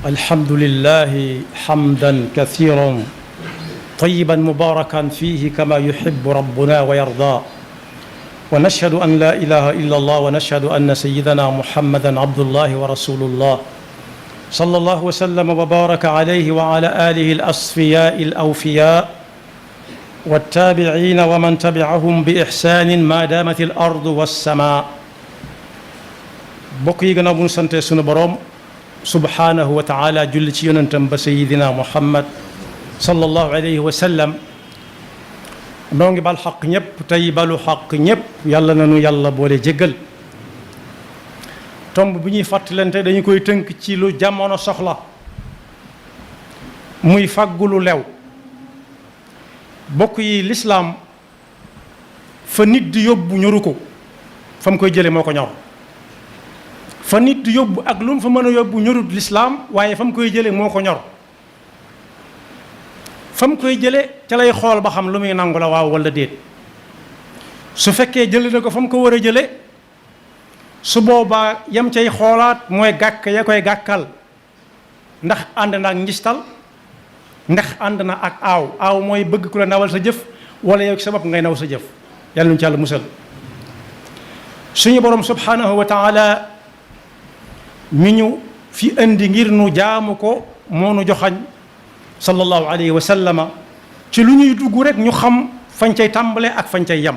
الحمد لله حمدا كثيرا طيبا مباركا فيه كما يحب ربنا ويرضى ونشهد أن لا إله إلا الله ونشهد أن سيدنا محمدا عبد الله ورسول الله صلى الله وسلم وبارك عليه وعلى آله الأصفياء الأوفياء والتابعين ومن تبعهم بإحسان ما دامت الأرض والسماء بقي جناب سنت سن بروم سبحانه وتعالى جل يونتم بسيدنا محمد صلى الله عليه وسلم نونغي بال حق ñep tay balu حق ñep yalla nañu yalla boole jéggal tomb bu ñuy fàttalante dañu koy tënk ci lu jamono soxla muy fàggulu lew bokk yi l'islam fa nit di yóbbu ñoru ko fa mu koy jële moo ko ñor fa nit di yóbbu ak lu mu fa mën a yóbbu ñorut l'islam waaye fa mu koy jële moo ko ñor fa mu koy jële ca lay xool ba xam lu muy nangu la waaw wala déet su fekkee jële na ko fa mu ko war a jële su boobaa yam cay xoolaat mooy gàkk ya koy gàkkal ndax ànd na ak njistal ndax ànd na ak aaw mooy bëgg ku la nawal sa jëf wala yow sa bopp ngay naw sa jëf yàlla ñu ci yàlla musal suñu borom subhanahu wa taala mi ñu fi indi ngir nu jaamu ko moo nu joxañ sallallahu alayhi wa sallama ci lu ñuy dugg rek ñu xam fañ cay tàmbale ak fañ cay yem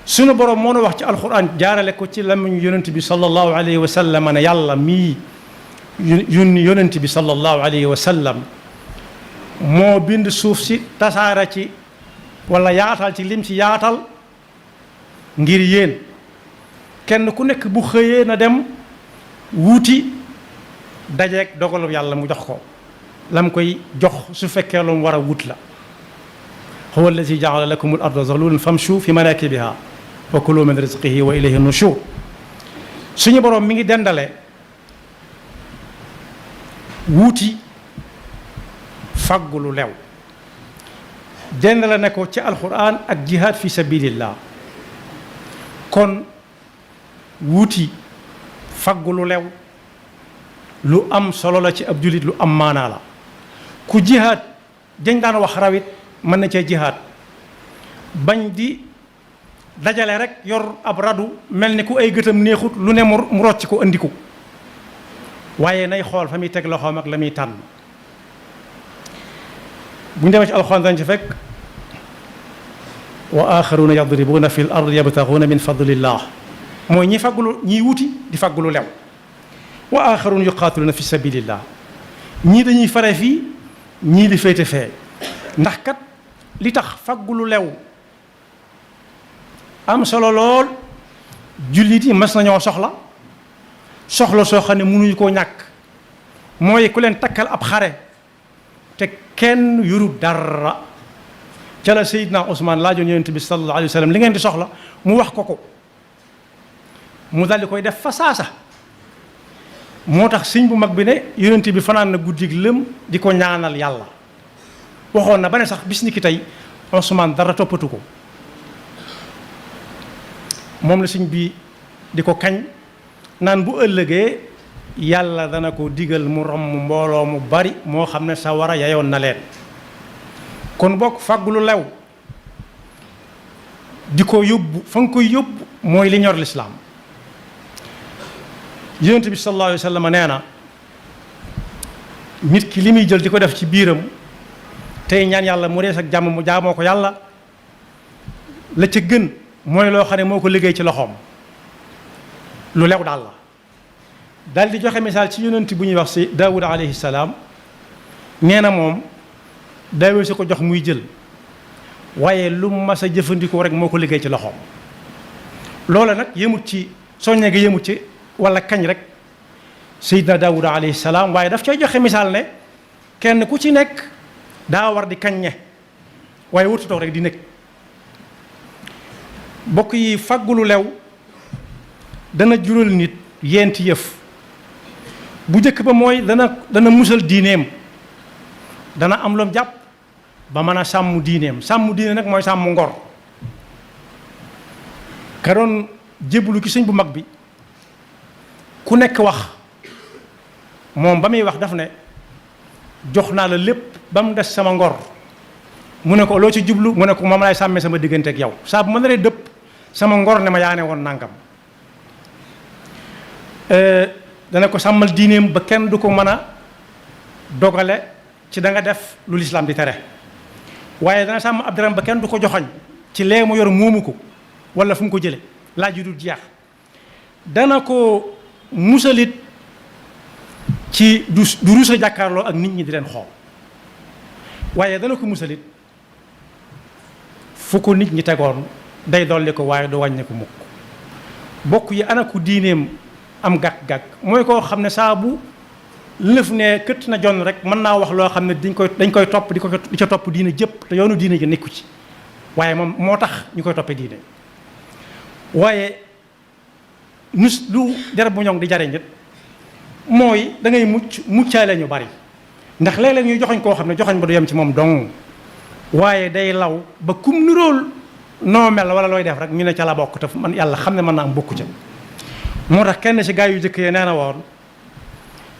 suñu borom moo nu wax ci alquran jaarale ko ci lamiñu yonent bi sallallahu alayhi wa sallam ne yàlla mii yónni yonent bi sallallahu alayhi wa sallam moo bind suuf si tasaara ci wala yaatal ci lim ci yaatal ngir yéen kenn ku nekk bu xëyee na dem wuuti dajeeg dogalu yàlla mu jox ko lam koy jox su fekkee lu mu war a wut la huwa allazi jaala lakum al arda zalulan famshu fi manakibiha wa kulu min rizqihi wa ilayhi nushur suñu borom mi ngi dendale wuuti faggu lu lew dendale ne ko ci alquran ak jihad fi sabilillah kon wuuti faggu lu lew lu am solo la ci ab julit lu am maanaa la ku jihad dañ daan wax rawit mën na cee jihad bañ di dajale rek yor ab radu mel ni ku ay gëtam neexut lu ne mu rocc ko andi ko waaye nay xool fa muy teg loxoom ak la muy tànn bu ñu demee ci alxuraan dañ ci fekk wa axaruna yadribuna fi l ard yabtaxuna min fadlillah mooy ñi faggulu ñiy wuti di faggulu lew wa axaruna yuqaatiluna fi sabilillah ñii dañuy fare fii ñii di féete fee ndax kat li tax faggulu lew am solo lool jullit yi mas nañoo soxla soo xam ne mënuñu koo ñàkk mooy ku leen takkal ab xare te kenn yurub dara ca la Seydina Ousmane laajoon yonent bi sallallahu alayhi wa sallam li ngeen di soxla mu wax ko mu daldi koy def fa saasa moo tax sëñ bu mag bi ne yonent bi fanaan na guddig lëm di ko ñaanal yàlla waxoon na ba ne sax bis ni ki tey Ousmane dara toppatu ko moom la sëñ bi di ko kañ naan bu ëllëgee yàlla dana ko digal mu romb mbooloo mu bari moo xam ne sa war a yayoon na leen kon bokk fàggu lu lew di ko yóbbu fa nga koy yóbbu mooy li ñor lislaam yonent bi sallallahu alayhi wa sallam nee na nit ki li muy jël di ko def ci biiram tey ñaan yàlla mu rees ak jàmm mu jaamoo ko yàlla la ca gën mooy loo xam ne moo ko liggéey ci loxoom lu lew daal la daal di joxe misaal ci yonent bu ñuy wax si Daawud alayhi salaam nee na moom daawul si ko jox muy jël waaye lu mas a jëfandikoo rek moo ko liggéey ci loxoom loola nag yëmut ci soññe gi yëmut ci wala kañ rek Seydina Daawud alayhi salaam waaye daf cay joxe misaal ne kenn ku ci nekk daa war di kaññe waaye wutu toog rek di nekk bokk yi faggulu lew dana jural nit yenti yëf bu njëkk ba mooy dana musal diineem dana am loom jàpp ba mën a sàmm diineem sàmm diine nag mooy sàmm ngor ka doon jébbalu ki sëñ bu mag bi ku nekk wax moom ba muy wax daf ne jox naa la lépp ba mu des sama ngor. mu ne ko loo ci jublu mu ne ko moom laay sàmmee sama diggante ak yow saa bu ma naree dëpp sama ngor ne ma yaane woon nangam. dana ko sàmmal diineem ba kenn du ko mën a dogale ci da nga def lu lislaam di tere waaye dana sàmm ab deram ba kenn du ko joxoñ ci lee mu yor moomu ko wala fu mu ko jële laaj yu dul jeex. dana ko musalit ci du rusa jàkkaarloo ak nit ñi di leen xool waaye dana ko musalit fu ko nit ñi tegoon day dolli ko waaye du wàññi ko mukk. bokk yi ana ku diineem am gàkk-gàkk mooy koo xam ne saa bu lëf ne këtt na jonn rek mën naa wax loo xam ne dañ koy topp di ca topp diine jëpp te yoonu diine ji nekku ci waaye moom moo tax ñu koy toppee diine. waaye nus lu jarab bu ñoŋ di jariñ it mooy da ngay muccaale ñu bari ndax léeg-léeg ñuy joxoñ koo xam ne joxoñ ba du yem ci moom dong waaye day law ba kum nirool noo mel wala looy def rek ñu ne ca la bokk te man yàlla xam ne mën naa am bokku ca. moo tax kenn ci gaa yu jëkk yi nee na woon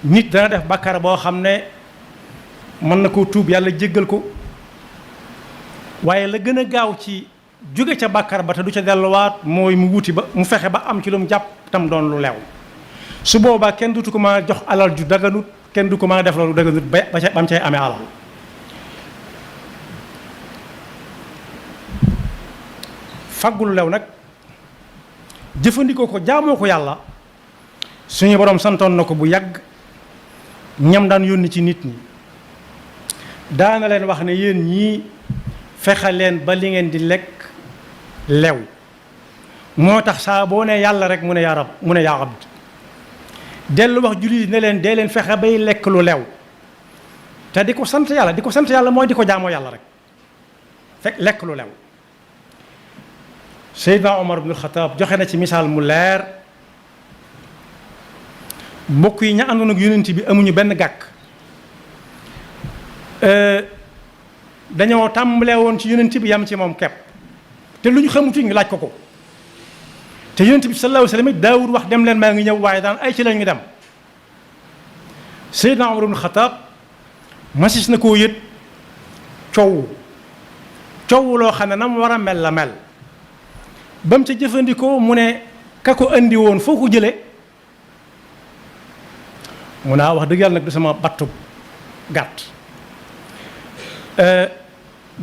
nit dana def bàkkaar boo xam ne mën na koo tuub yàlla jéggal ko waaye la gën a gaaw ci jóge ca bàkkaar ba te du ca delluwaat mooy mu wuti ba mu fexe ba am ci lu mu jàpp tam doon lu leew. su boobaa kenn dutu ko mën a jox alal ju daganut kenn du ko mën a def loolu daganut ba mu cay amee alal. faggulu lew nag jëfandikoo ko jaamoo ko yàlla suñu borom santoon na ko bu yàgg ñam daan yónni ci nit ñi daana leen wax ne yéen ñii fexe leen ba li ngeen di lekk lew moo tax saa boo ne yàlla rek mu ne yaa rab mu ne yaa abd dellu wax jullit ne leen dee leen fexe bay lekk lu lew te di ko sant yàlla mooy di ko jaamoo yàlla rek fekk lekk lu lew. Seydina Omar ibnul Xataab joxe na ci misaal mu leer mbokk yi ña àndoon ak yonent bi amuñu benn gàkk dañoo tàmbalee woon ci yonent bi yam ci moom kepp te lu ñu xamutuñ ngi laaj ko te yonent bi sallallahu alayhi wa sallam daawud wax dem leen maa ngi ñëw waaye daan ay ci lañ ngi dem. Seydina Omar ibnul Xataab masis na koo yët coow loo xam ne na mu war a mel la mel. ba mu ca jëfandikoo mu ne ka ko andi woon foo ko jëlee mu naa wax dëgg yàlla nag du sama battu gàtt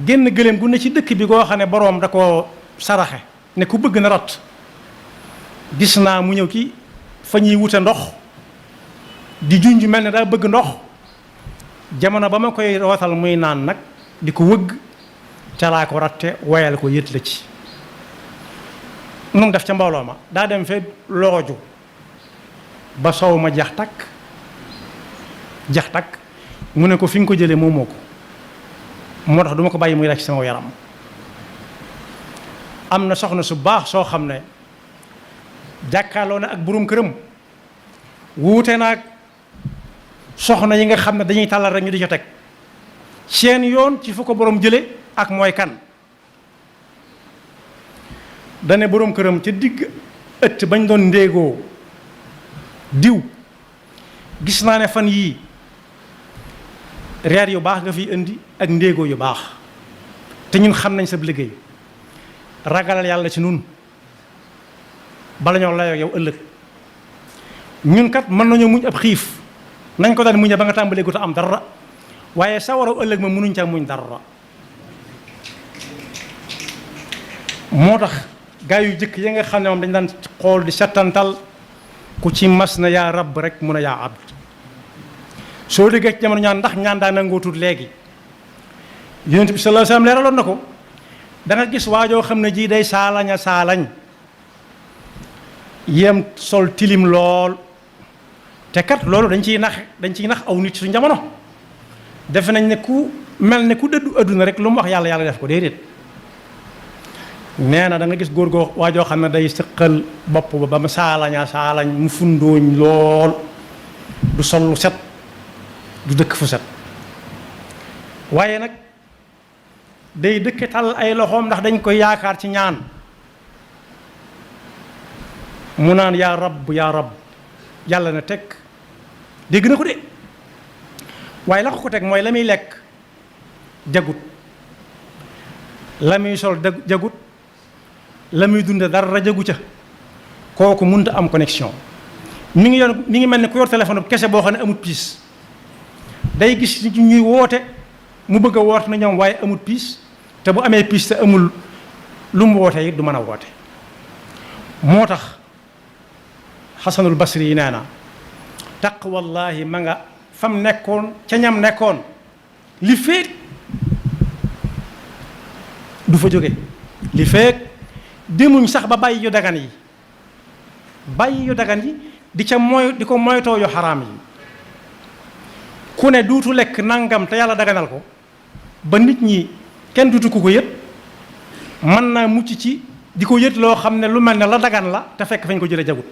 génn gëléem gu ne ci dëkk bi goo xam ne boroom da ko saraxe ne ku bëgg na rat gis naa mu ñëw ki fa ñuy wute ndox di junj mel ne daa bëgg ndox jamono ba ma koy rootal muy naan nag di ko wëgg ca laa ko ratte woyal ko yët la ci nu def ca mbooloo ma daa dem fee looju ba soow ma jax takk mu ne ko fi nga ko jëlee moomoo ko moo tax duma ko bàyyi muy rek sama yaram. am na soxna su baax soo xam ne jàkkaarloo na ak boroom këram wuute naag soxna yi nga xam ne dañuy tàllal rek ñu di ca teg seen yoon ci fu ko boroom jële ak mooy kan. dane boroom këram ca digg ëtt bañ doon ndéegoo diw gis naa ne fan yii reer yu baax nga fiy indi ak ndéegoo yu baax te ñun xam nañ sa liggéey ragalal yàlla ci nun bala ñoo layoo yow ëllëg ñun kat mën nañoo muñ ab xiif nañ ko daan muñe ba nga tàmbalee gu ta am dara waaye sa waraw ëllëg ma mënuñ ca muñ dara. moo tax gaa yu jëkk yi nga xam ne moom dañ daan xool di settantal ku ci mas na yaa rab rek mun a yaa abd soo déggee ci jamono ñaan ndax ñaan daa nangoo tuut léegi yonent bi sallallahu alayhi wasallam leeraloon na ko da nga gis waajoo xam ne ji day saalañ yem sol tilim lool te kat loolu dañ ciy nax aw nit suñu jamono defe nañ ne ku mel ne ku dëddu adduna rek lu mu wax yàlla def ko déedéet. nee na da nga gis góor goo waajoo xam ne day sëqal bopp ba mu saalañ mu fundooñ lool du sol lu set du dëkk fu set waaye nag day dëkke tal ay loxoom ndax dañ koy yaakaar ci ñaan mu naan yaa rab yàlla na teg dégg na ko de waaye la ko teg mooy la muy lekk jagut, la muy sol jagut, la muy dunde dara jagu ca. kooku mënut a am connexion. mi ngi mel ne ku yor téléphone bu kese boo xam ne amut piis, day gis ñuy woote mu bëgg a woote na ñoom waaye amut piis, te bu amee piis te amul lu mu woote it du mën a woote. moo tax xasanul basri yi nee na taqwallahi ma nga fam nekkoon ca ñam nekkoon li feek du fa jóge, li feek demuñ sax ba bàyyi yu dagan yi, bàyyi yu dagan yi di ko moytoo yu xaraam yi. ku ne duutu lekk nangam te yàlla daganal ko ba nit ñi kenn duutu ku ko yët, mën naa mucc ci di ko yët loo xam ne lu mel ne la dagan la te fekk fañ ko jële jagut.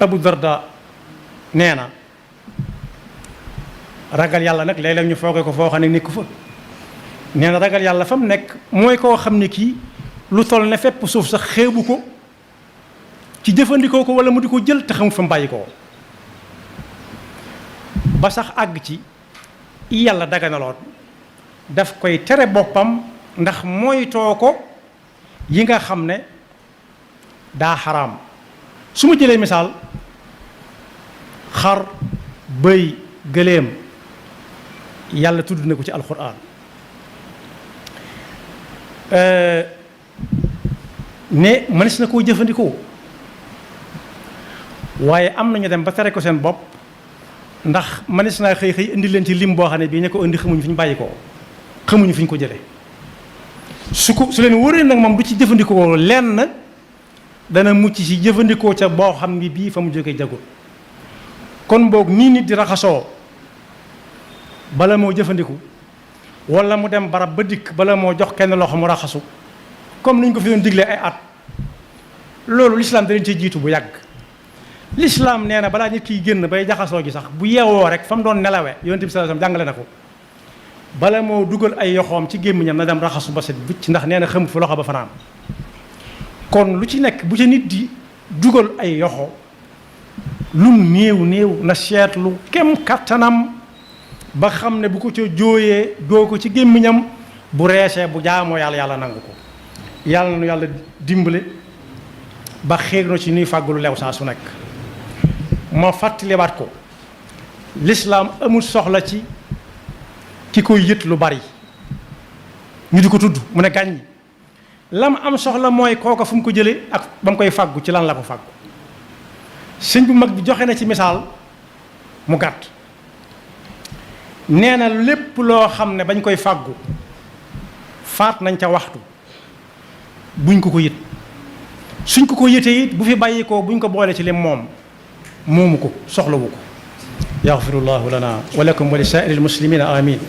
Abu Darda nee na ragal yàlla nag léeg-léeg ñu fooge ko foo xam ne nekku fa. nee na ragal yàlla fa mu nekk mooy koo xam ne kii lu toll ne fépp suuf sax xeebu ko ci jëfandikoo ko wala mu di ko jël te xamul fa mu bàyyi ko ba sax àgg ci yàlla daganaloon daf koy tere boppam ndax moytoo ko yi nga xam ne daa xaraam. su ma jëlee misaal xar, bëy, gëléem yàlla tudd na ko ci alxuraan. ne mënees na koo jëfandikoo waaye am nañu dem ba tere ko seen bopp ndax mënees naa xëy indi leen ci lim boo xam ne bii ñu ko indi xamuñu fi ñu bàyyi ko, xamuñu fi ñu ko jëlee. su leen wóoree nag moom du ci jëfandikoo lenn dana mucc ci jëfandikoo ca boo xam ni bii fa mu jógee jagul. kon boog nii nit di raxasoo bala moo jëfandiku wala mu dem barab ba dikk bala moo jox kenn loxo mu raxasu comme niñ ko fi doon diglee ay at, loolu lislaam da leen ci jiitu bu yàgg. lislaam nee na balaa nit kiy génn bay jaxasoo ji sax bu yeewoo rek fa mu doon nelawee yonent bi sallallahu alayhi wasallam jàngale na ko bala moo dugal ay yoxoom ci gémmiñam na dem raxasu ba set wicc ndax nee na xamut fu loxo ba fanaan. kon lu ci nekk bu ca nit di dugal ay yoxo lum néew na seetlu kem kattanam ba xam ne bu ko ca jooyee doo ko ci gémmiñam bu reesee bu jaamoo yàlla nangu ko. yàlla nu yàlla dimbale ba xéeg na ci nuy fàggulu lew saa su nekk. ma fàttaliwaat ko lislaam amul soxla ci ki koy yët lu bari ñu di ko tudd mu ne gàññi. lam am soxla mooy kooka fu mu ko jëlee ak ba mu koy fàggu ci lan la ko fàggu. sëñ bu mag bi joxe na ci misaal mu gàtt nee na lépp loo xam ne bañ koy fàggu faat nañ ca waxtu buñ ko yët, suñ ko yëtee it bu fi bàyyi ko buñ ko boole ci lim moomu ko soxlawu ko. yaxfirullahu lana wa lakum wa li saa'iril muslimina amin.